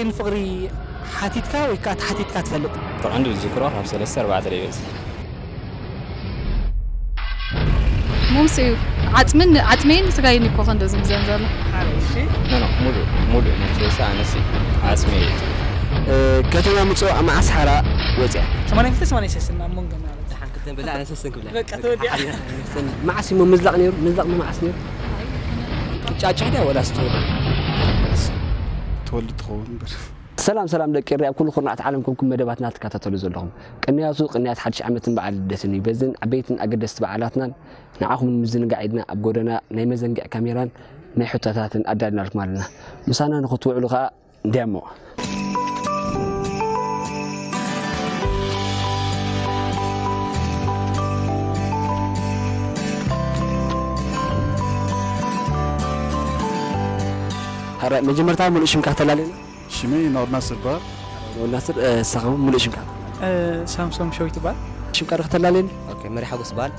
ንፍቕሪ ሓቲትካ ወይ ከዓ ተሓቲትካ ትፈልጥ? ተቐንዲ ዝዝክሮ ካብ ሰለስተ ኣርባዕተ ዘይበዝሕ። ሙምስ እዩ። ዓፅምን ዓፅመይን ስጋይን እኮ ከንዶ ዝምዘን ዘሎ። ኖ ኖ፣ ሙሉእ ሙሉእ ነፍሰይሳ ኣነሲ ዓፅመይ እዩ። ከተማ ምፅኦ ኣብ መዓስ ሓራ ወፅያ? ሰማንያ ክልተ ሰማንያ ሰለስተ ናብ መንጎ ማለት። ደሓን ክልተን ብላ ኣነ ሰለስተን ክብላ። በቃ ተወዲኣ። መዓስ እሞ ምዝላቕ ነይሩ? ምዝላቕ መዓስ ነይሩ? ትጫጫሕ ድያ ወላ ስትወልድ? ትወልድ ትኸውን እምበር። ሰላም ሰላም ደቂ ኤረይ ኣብ ኩሉ ኩርናዕቲ ዓለም ኮንኩም መደባትና ትከታተሉ ዘለኹም ቅንያቱ ቅንያት ሓድሽ ዓመትን በዓል ልደትን እዩ። በዘን ዓበይትን ኣገደስቲ በዓላትናን ንዓኹም ንምዝንጋዕ ኢልና ኣብ ጎደና ናይ መዘንግዕ ካሜራን ናይ ሕቶታትን ኣዳልናልኩም ኣለና። ምሳና ንኽትውዕሉ ከኣ እንዲያሞ። ሕራይ መጀመርታ ሙሉእ ሽምካ ክተላልየና? ሽመይ ኖር ናስር በሃል። ኖር ናስር፣ ንስኻ እውን ሙሉእ ሽምካ? ሳምሶም ሸዊት ይበሃል። ሽምካ ዶ ክተላልየኒ? መሪ ሓጎስ በሃል።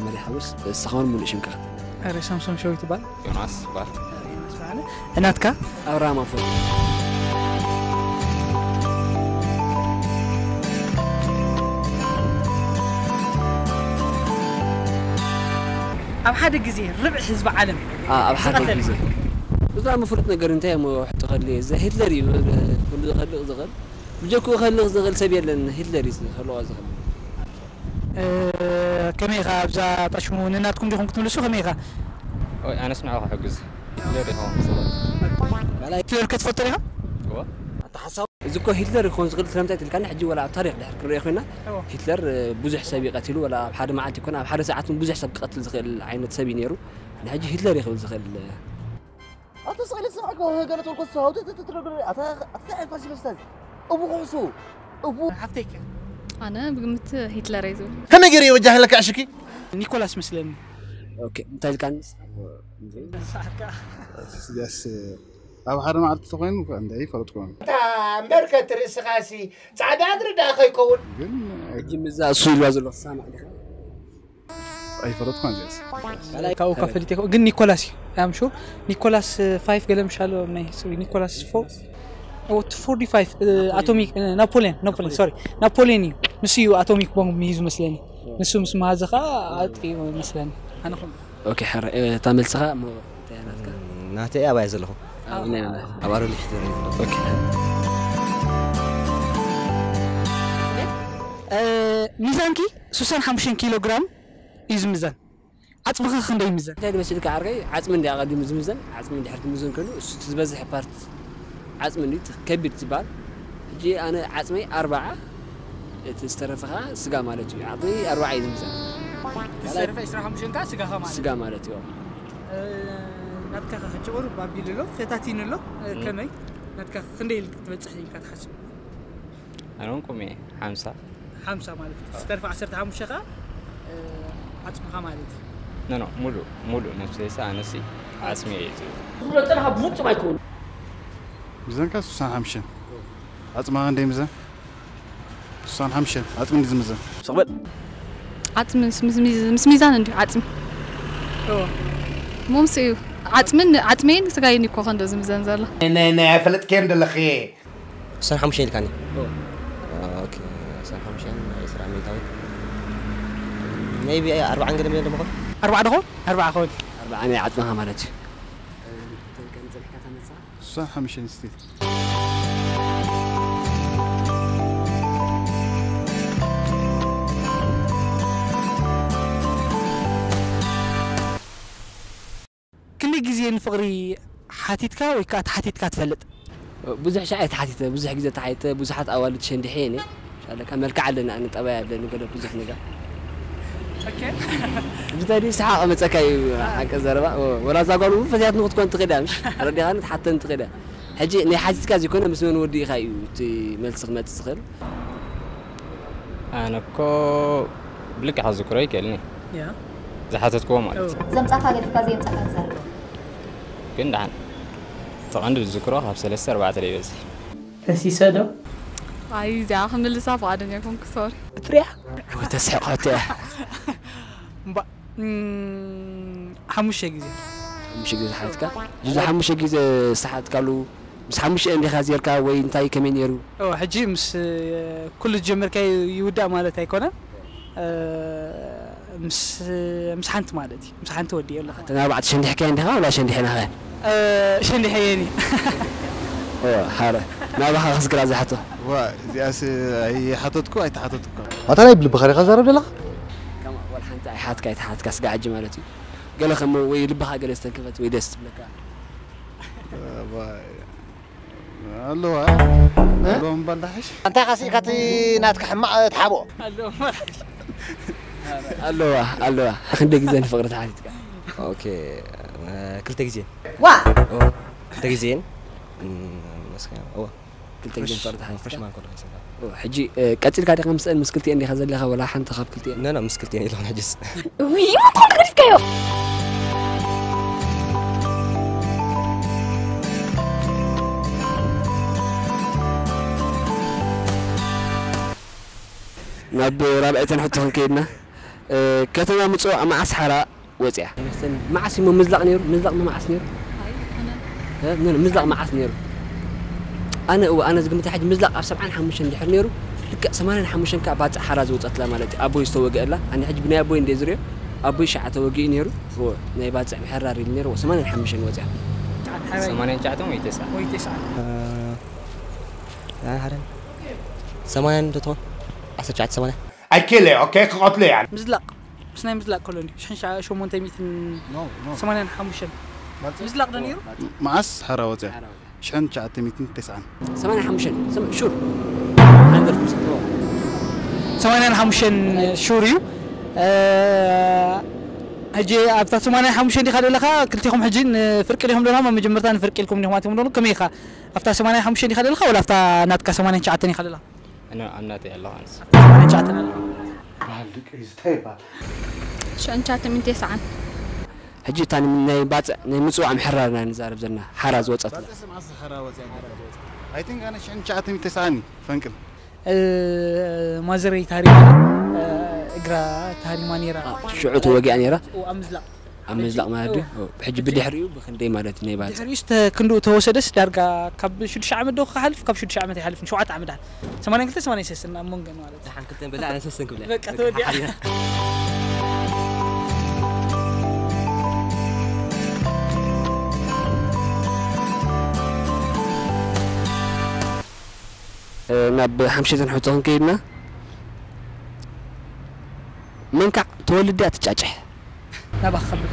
መሪ ሓጎስ፣ ንስኻ እውን ሙሉእ ሽምካ? ሳምሶም ሸዊት ይበሃል። ዮናስ በሃል። ናትካ? ኣብርሃም ኣፎ። ኣብ ሓደ ግዜ ርብዒ ህዝቢ ዓለም ኣብ ሓደ ግዜ እዛ ምፍሉጥ ነገር እንታይ እሞ ሕቶ ከድሊ እዚ ሂትለር እዩ። ኩሉ ዝኸልቕ ዝኽእል ብጀክኡ ክኸልቕ ዝኽእል ሰብ የለን። ሂትለር እዩ ዝኸልቖ ዝኽእል። ከመይ ኢኻ ኣብዛ ጣሽሙ ንናትኩም ዲኹም ክትምልሱ ከመይ ኢኻ? ኣነስ ንዑ ክሕግዝ ሂትለር ይኸውን ዝኽእል። ሂትለር ከትፈልጦ ዲኻ? እወ። እዚ እኮ ሂትለር ክኾን ዝኽእል ስለምንታይ ትልካኒ ሕጂ ወላ ኣብ ታሪኽ ድሕር ክንሪኦ ኮይና ሂትለር ብዙሕ ሰብ ይቐትሉ ወላ ኣብ ሓደ መዓልቲ ይኮነ ኣብ ሓደ ሰዓት እውን ብዙሕ ሰብ ክቐትል ዝኽእል ዓይነት ሰብ እዩ ነይሩ። ንሕጂ ሂትለር ይኽብል ዝኽእል ኣታ ስቕሊ ዝሰማዕካ ገለ ተልኮ ዝሰሃውቲ ትትትረግረ ኣታ ኣታ ፋሲለስታን እቡ ኩሕሱ እቡ ሓፍተይከ ኣነ ብግምት ሂትለር እየ ዝብል ከመይ ገይረ የበጃህለካ ዕሽኪ ኒኮላስ መስለኒ ኦኬ እንታይ ኢልካኒ ስጋስ ኣብ ሓደ መዓልቲ ተኮይኑ እንታይ ይፈለጥኩ እታ እምበር ከትርእስኻሲ ፃዕዳ እግሪ ደኣ ከይከውን ግን ሕጂ ምዛ እሱ ኢልዋ ዘሎ ክሳማዕ ዲኻ ኣይፈለጥኩ ዚስ ካብኡ ከፈልጥ ይኸው ግን ኒኮላስ እዩ ኣምሹ ኒኮላስ ፋይፍ ገለ ምሻሎ ናይ ስዊ ኒኮላስ ፎ ፎርቲ ፋይፍ ኣቶሚክ ናፖሊዮን ናፖሊዮን ሶሪ ናፖሊዮን እዩ ንሱ እዩ ኣቶሚክ ቦምብ ምሂዙ መስለኒ ንሱ ምስ መሃዘ ከዓ ኣጥፊኡ መስለኒ ኣነኹም ኦኬ ሕረ እታ መልስኻ እሞ እንታይ ናትካ ናተይ ኣባይ ዘለኹ ኣብ ናይ መን ኣብ ኣሮሊክ ተሪ ኦኬ ሚዛንኪ ሱሳን ሓሙሽተን ኪሎ ግራም እዩ ዝምዘን ዓፅምኸ ክንደይ ይምዘን እንታይ ዝመስልካ ዓርከይ ዓፅሚ እንዲ ኣቐዲሙ ዝምዘን ዓፅሚ እንድሕር ክምዘን ከሉ እሱ እቲ ዝበዝሕ ፓርት ዓፅሚ እንዲ ከቢድ ዝበሃል ሕጂ ኣነ ዓፅመይ ኣርባዓ እቲ ዝተረፈ ከዓ ስጋ ማለት እዩ ዓፅመይ ኣርባዓ እዩ ዝምዘን ዝተረፈ ዕስራ ሓሙሽተ ስጋኻ ማለት ስጋ ማለት እዩ ናትካ ሕጂ ቁሩብ ኣቢሉ ኣሎ ፈታቲኑ ኣሎ ከመይ ናትካ ክንደይ ኢልካ ትበፅሕ ኢልካ ትሓስብ ኣነ እውን ቁሚ ሓምሳ ሓምሳ ማለት እዩ ዝተርፈ ዓሰርተ ሓሙሽተ ከዓ ዓፅምኻ ማለት እዩ ኖ ኖ ሙሉእ ሙሉእ ነብሰይሳ ኣነሲ ዓፅሚ እየ ዝብል ዝብሎ ጥራኻ ብፍፁም ኣይከውን ሚዛንካ ስሳን ሓምሽን ዓፅማኻ እንደይ ሚዛን ስሳን ሓምሽን ዓፅሚ እንዲ ዝምዘን ስቕበል ዓፅሚ ምስ- ምስ- ምስ- ምስ ሚዛን እንዲሁ ዓፅሚ ሞምስ እዩ ዓፅምን ዓፅመይን ስጋይን እኮ ከንዶ ዝምዘን ዘሎ ፈለጥከ እንደለኺ ዕስራን ሓሙሽተን ኢልካኒ ኦኬ ዕስራን ሓሙሽተን ዕስራ ሚእታዊት ሜቢ ኣርባዓን ገለ ሚሊዮን ደሞ ኣርባዓ ደኾ ኣርባዓ ኸውን ኣርባዓ ናይ ዓፅምኻ ማለት እዩ ተንቀን ፅንሕካ ተመፃ ስሳን ሓምሽን ስቴት ክንደይ ግዜ ንፍቕሪ ሓቲትካ ወይ ከዓ ተሓቲትካ ትፈልጥ ብዙሕ ሻዕ እየ ተሓቲተ ብዙሕ ግዜ ተሓቲተ ብዙሓት ኣዋልድ ሸንዲሐ እየ ሻለካ መልክዕ ኣለኒ ኣነ ጠባይ ኣለኒ ገለ ብዙሕ ነገር እንታይ ድዩ ሰሓቕ መፀካ እዩ ሓቂ ዘረባ ወላ እዛ ጓል እውን ፈትያትኒ ክትኮን ትኽእል እያ ምሽ ረዲኻኒ ትሓተኒ ትኽእል እያ ሕጂ ናይ ሓቲትካ ዘይኮነ ምስ መን ወዲ ኢኻ እዩ እቲ መልሲ ክመፅእ ዝኽእል ኣነ እኮ ብልክዕ ክዝክሮ ይክእልኒ ያ ዝሓተትክዎ ማለት እዩ ዘምጻካ ገዲፍካ ዘየምጻካ ትዛረብ ግን ደሓን ተቐንዲ ዝዝክሮ ካብ ሰለስተ ኣርባዕተ ዘይበዝሕ ተሲሰ ዶ ኣይ እዚኣ ክምልሳ ፍቓደኛ ኮንኩ ሶሪ እትሪያ ተስሕቕ ሕቶ እያ እምባ ሓሙሽተ ግዜ ሓሙሽተ ግዜ ዝሓትካ እዚ ሓሙሽተ ግዜ ዝሓትካሉ ምስ ሓሙሽተ እንዲኻ ዜርካ ወይ እንታይ ከመይ ነይሩ? ሕጂ ምስ ኩሉ ዝጀመርካዮ ይውዳእ ማለት ኣይኮነን። ምስ ሓንቲ ማለት እዩ። ምስ ሓንቲ ወዲ ኣለኹ። ተናባዕቲ ሸንዲሕካያ እንዲኻ ወላ ሸንዲሕናኸ? ሸንዲሐየኒ። ሓረ ናባኻ ክዝግራ ዝሓቶ። ዋ እዚኣስ ኣይሓተትኩ ኣይተሓተትኩ። ኣታ ናይ ብልብኻ ዲኻ ዛረብ ዘለኻ? ወላ ሓንቲ ኣይሓትካ ኣይተሓትካ ስጋ ሕጂ ማለት እዩ። ገለ ከም ወይ ልብኻ ገለ ዝተንከፈት ወይ ደስ ትብለካ። ኣለዋ ኣለዋ ምባል ዳሕሽ። ኣንታ ካስኢካ እቲ ናትካ ሕማቕ ትሓቦ። ኣለዋ ኣለዋ። ክንደይ ግዜ ንፍቕሪ ተሓቲትካ? ኦኬ ክልተ ግዜ። ዋ ክልተ ግዜን ክልተ ግዜ ንፍቕሪ ተሓቲትካ? ሕጂ ቀፂልካ ዲኻ ምስአን ምስ ክልቲኤን ዲኻ ዘለኻ ወላ ሓንቲ ካብ ክልቲኤን? ነና ምስ ክልቲኤን ኢለኹን ሕጅስ። ውይ መኮን ገዲፍካዮ። ናብ ራብዐይተን ሕቶ ክንከይድና። ከተማ ምፅዋዕ መዓስ ሓራ ወፅያ? መዓስ እሞ ምዝላቕ ነይሩ? ምዝላቕ መዓስ ነይሩ? ምዝላቕ መዓስ ነይሩ? ኣነ እወ ኣነ ዝግምታ ሕጂ ምዝላቕ ኣብ ሰብዓን ሓሙሽተን እንድሕር ነይሩ ልክዕ ሰማንያን ሓሙሽተን ከዓ ባፅዕ ሓራ ዝወፀትላ ማለት እዩ። ኣቦይ ዝተወግአላ ኣነ ሕጂ ብናይ ኣቦይ እንደ ዝሪኦ ኣቦይ ሸዓ ተወጊኡ ነይሩ። እወ ናይ ባፅዕ ምሕራር ኢሉ ነይሩ። እወ ሰማንያን ሓሙሽተን ወፅያ። ሰማንያን ትሽዓተን ወይ ተስዓን? ወይ ተስዓን። ሓደን ሰማንያን እንተትኾን ዓሰርተ ትሽዓተ ሰማንያ ኣይክእለ ኦኬ ክቐትሎ እያ። ምዝላቕ ምስ ናይ ምዝላቕ ኮሎኒ ሽሕን ሸሞንተ ሚእትን ሰማንያን ሓሙሽተን ምዝላቕ ዶ ነይሩ? መዓስ ሓራ ወፅያ? ሽሕን ትሽዓተ ሚእትን ተስዓን ሰማንያን ሓሙሽተን ሹር ሰማንያን ሓሙሽተን ሹር እዩ። ሕጂ ኣብታ ሰማንያን ሓሙሽተን ዲኻ ዘለኻ? ክልቲኹም ሕጂ ንፍርቂ ዲኹም ዶና መጀመርታ ንፍርቂ ኢልኩም ዲኹም ኣትኩም ዶ ከመይ ኢኻ? ኣብታ ሰማንያን ሓሙሽተን ዲኻ ዘለኻ ወላ ኣብታ ናትካ ሰማንያን ትሽዓተን ኢኻ ዘለኻ? ኣነ ኣብ ናተይ ኣለኹ ኣነስ። ሰማንያን ትሽዓተን ኣለኹ። ሽሕን ትሽዓተ ሚእትን ተስዓን ሕጂ እታ ናይ ባፅዕ ናይ ምፅዋዕ ምሕራር ኢና ንዛረብ ዘለና ሓራ ዝወፀት። I think ኣነ ሽሕን ትሽዓተ ሚእትን ተስዓን እዩ ፈንቅል። ማዘረይ ታሪማ እግራ ታሪማ ነይራ። ሽዑ ተወጊኣ ነይራ። ኣብ ምዝላቕ ኣብ ምዝላቕ ማለት ድዩ? ሕጂ ብድሕሪኡ ብክንደይ ማለት ናይ ባጽዕ? ድሕሪኡስ ተ- ክንድኡ ተወሰደስ ዳርጋ ካብ ሽዱሽተ ዓመት ዶ ክሓልፍ ካብ ሽዱሽተ ዓመት ይሓልፍ ንሸውዓተ ዓመት ድሓን ሰማንያን ክልተ ሰማንያን ሰለስተ ኣብ መንገ ማለት እዩ። ደሓን ክልተ በላ ኣነ ሰለስተን ክብላ በቃ ተወዲኣ። ሓሪና። ናብ ሓምሸይተን ሕቶ ክንከይድና መንካዕ ተወልድ ድያ ትጫጭሕ? ናባኻ ከብል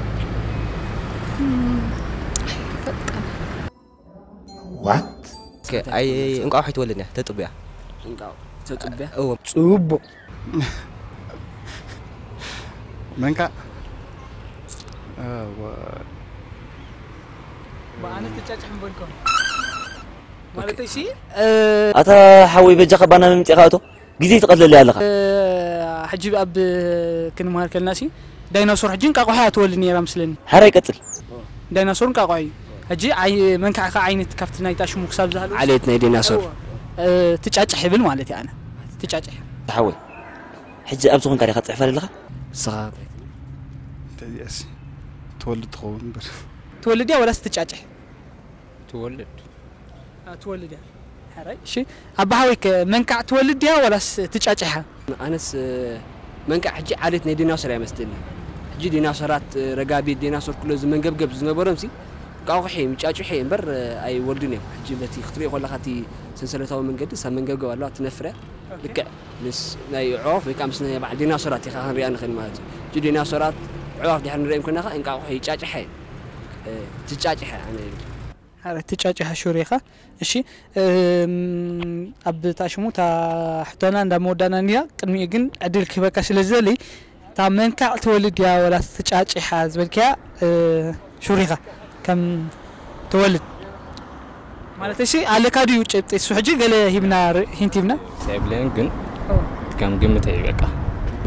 ዋት ኣይ እንቋቑሖ ኣይትወልድን እያ ተጥብያ እንቃው ተጥብያ እዎ ጽቡቕ መንካ ብኣነ ትጫጭሕ ምበልኮ ማለት እሺ ኣታ ሓወይ በጃኻ ባና መምፅእኻ እቶ ግዜ ትቐትለለይ ኣለኻ። ሕጂ ኣብ ክንምሃር ከለና ሲ ዳይናሶር ሕጂ እንቃቑሖ እያ ትወልድ ነይራ ምስለኒ። ሓራይ ቀጽል። ዳይናሶር እንቃቑሖ እዩ። ሕጂ መንካዕካ ዓይነት ካብቲ ናይታ ሽሙ ክሳብ ዝሃለወ ዓሌት ናይ ዳይናሶር ትጫጭሕ ይብል ማለት እየ ኣነ። ትጫጭሕ። ሓወይ ሕጂ ኣብዚ ኮንካ ዲኻ ትጽሕፋ ዘለኻ? ንስኻ እንታይ ትብል? እንተዚኣሲ ትወልድ ትኸውን እምበር። ትወልድ እያ ወላስ ትጫጭሕ? ትወልድ ትወልድ እያ። ሕራይ እሺ ኣባሓወይ ከ መንካዕ ትወልድ ድያ ወላስ ትጫጭሓ? ኣነስ መንካዕ ሕጂ ዓሌት ናይ ዲናሶር እያ መስለኒ። ሕጂ ዲናሶራት ረጋቢት ዲናሶር ኩሎ ዝመንገብገብ ዝነበሮም ሲ ቃቑሒ እዮም ይጫጭሑ እዮም እምበር ኣይወልዱን እዮም። ሕጂ በቲ ክትሪኦ ከለኻ እቲ ሰንሰለታዊ መንገዲ ሳብ መንገብገብ ኣለዋ ትነፍር እያ። ልክዕ ምስ ናይ ኣዕዋፍ ወይ ከዓ ምስ ናይ በዓል ዲናሶራት ኢኻ ክንሪኣ ንኽእል ማለት እዩ። ሕጂ ዲናሶራት ኣዕዋፍ ድሕር ንሪኦም ኮይና ከዓ እንቃቑሒ ይጫጭሓ እየን። ትጫጭሐ ኣነ ይብል። ኣረ ትጫጭ ሓሹር ኢኻ። እሺ እም፣ ኣብ ታሽሙ እታ ሕቶና እንዳ መወዳእና እንዲያ ቅድሚኡ ግን ዕድል ክህበካ ስለ ዝደሊ እታ መንካዕ ትወልድ እያ ወላ ትጫጭ ኢኻ ዝበልክያ እ፣ ሹር ኢኻ ከም ትወልድ ማለት እሺ ኣለካ ድዩ ጭብጢ እሱ ሕጂ ገለ ሂብና ር- ሂንት ሂብና ሰብለን ግን ከም ግምት እዩ በቃ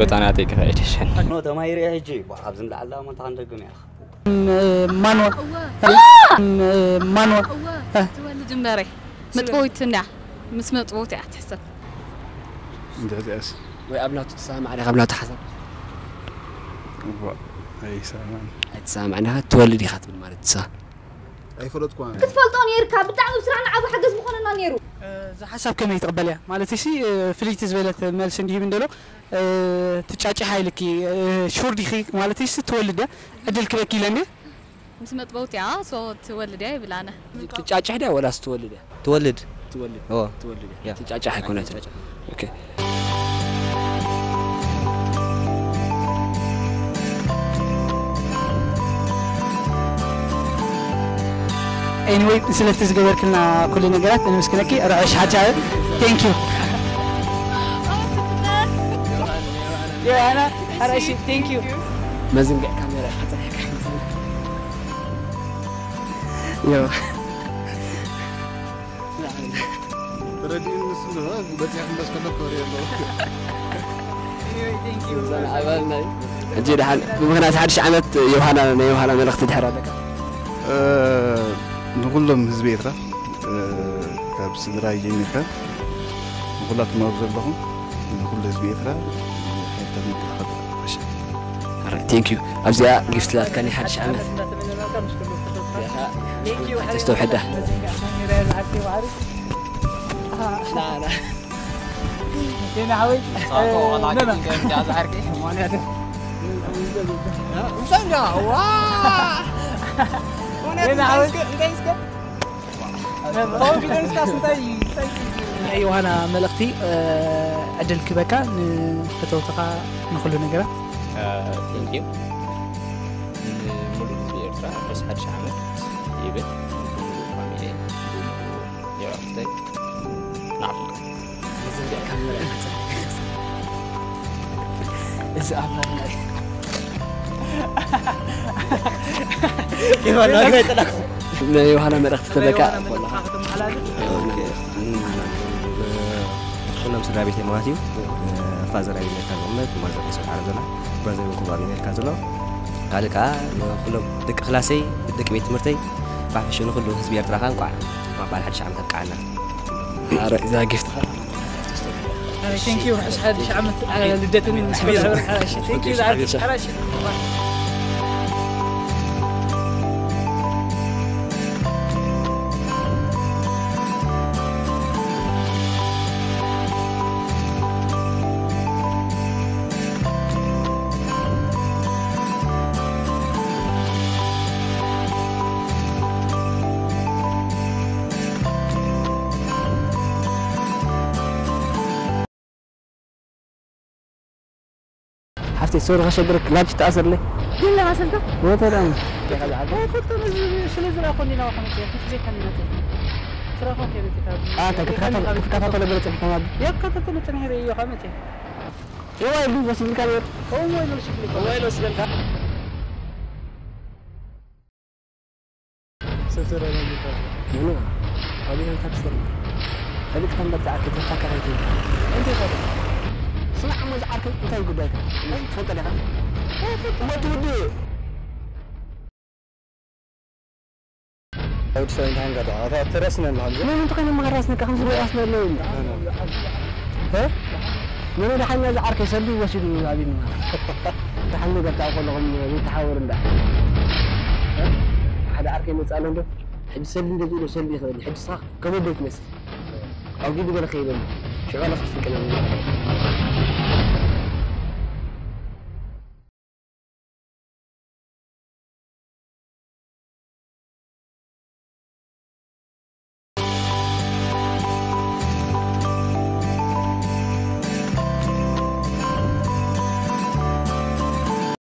በጣናተይ ክኸይድ ይሸን ኖ ተማሂረ ሕጂ ቧ፣ ካብዚ ንላዕሊ ደኣ መታን ደግም እያ። ማንዋ ማንዋ ትወልድ እምበረ መጥበዊት እንድያ ምስ መጥበዊት እያ ትሕሰብ እንተዚኣስ ወይ ኣብ ናቱ ትሰማማዕ ዲኻ ኣብ ናቱ ሓሳብ እዋ ኣይሰማን ኣይትሰማማዕን ኢኻ ትወልድ ኢኻ ትብል ማለት ንስኻ ኣይፈለጥኩ ክትፈልጦ ነርካ። ብጣዕሚ ብስራሕና ዓብ ሓገዝ ምኾነና ነሩ። እዛ ሓሳብ ከመይ ትቕበልያ? ማለት ሲ ፍልይቲ ዝበለት መልሲ እንዲሂብ እንደሎ ትጫጭ ሓይልኪ ሹር ዲኺ? ማለት ሲ ትወልደ ዕድል ክበኪ ኢለ እንዴ? ምስ መጥበውቲ እያ ሶ ትወልድ እያ ይብል ኣነ። ትጫጭሕ ድያ ወላስ ትወልድ እያ? ትወልድ ትወልድ ኦ ትወልድ እያ። ትጫጭሕ ኣይኮነትን። ኦኬ። Anyway ስለቲ ዝገበርክልና ኩሉ ነገራት ነመስግነኪ። ርዕሽ ሓጫ thank you። ዮሃና ርዕሽ thank you። መዝንግዕ ካሜራ ሓፃ ዮ ተረዲኡኒ ንሱ ድማ በፂሐ ክንደስ ከሎ ክወሪ ኣለዎ። ሕጂ ድሓን ብምክንያት ሓድሽ ዓመት ዮሃና ናይ ዮሃና መልእኽቲ ድሕር ኣለካ? ንኩሎም ህዝቢ ኤርትራ ካብ ስድራ ጀሚርካ ንኩላትኩም ኣብ ዘለኹም ንኩሉ ህዝቢ ኤርትራ ሓይልታት ምክልኻል ረሻ ቴንክ ዩ ኣብዚኣ ጊፍት ላትካ ናይ ሓድሽ ዓመት ተስተውሕዳ ዮሃና መልእኽቲ ዕድል ክበካ ንፈተውትኻ ንክሉ ነገራት ቴንኪዩ ንምሉእ ህዝቢ ኤርትራ ርሑስ ሓድሽ ዓመት ይብል ብምሉእ ፋሚሊ ብምሉእ የዕሩኽተይ ንዓኹም እዚ ኣምላኽ ናይ ዮሃና መልእኽቲ ተበካ ኩሎም ስድራ ቤተይ ማለት እዩ። ፋዘር ኣቢነካ ዝቕመጥ ማዘር ሰብዓረ ዘላ ብራዘር ኩባ ኣቢነካ ዘሎ ካልእ ከዓ ንኩሎም ደቂ ክላሰይ ደቂ ቤት ትምህርተይ ብሓፈሻ ንኩሉ ህዝቢ ኤርትራ ከዓ እንቋዕ በዓል ሓድሽ ዓመት ኣብቅዓና። እዛ ጊፍትኻ ርሑስ ሓድሽ ዓመት ልደትን ምስ ኩሉ ሕብረት ሓራሽ ቴንኪዩ ዝዓቢ ሓራሽ ሓፍተይ ሶሪ ከሸግረክ ላጅ ተኣሰርለይ ግን ለማሰልካ ወተዳም ፈቶ ስለ ዝረኾኒ ኢና ኸመ ዘይከንነት ስራኻ ከመ ኣታ ክትከታተለ በለ ጽሒካ ማለት የከታተለ ጽንሄረ እዩ ኸመ የዋይ ሉ ወሲድካ ነር እሞ ይመስልካ ወይ ወሲድካ ሰብሰረ ነው የሚባል ምኑ አቤት አንተ አብስተር ፈሊጥ ከንበርታ አከ ተፋከራይት እንዴ ታዲያ ስማዕ እሞ ዝዓርከይ እንታይ ጉዳይካ ትፈልጦ ዲኻ እሞ ትውድእ ወዲ ሰብ እንታይ ንገዳ ኣታ ትረስነ ኣለኻ መን እንተ ኮይነ መኸራስነካ ከምዚ መራስነ ኣለዉ መን ወደ ሓኛ ዝዓርከይ ሰልዲ ወሲዱ ኣቢኒ ደሓን ነገር ከዓ ከለኹም ዘይተሓወሩ እንዳ ሓደ ዓርከይ መፅእ ኣሎ እንዶ ሕጂ ሰልዲ እንደ ዝብሎ ሰልዲ ይኽእል ሕጂ ስኻ ከመይ ዶ ትመስል ኣውጊዱ ገለ ከይበሉ ሽዑ ለኽስቅለ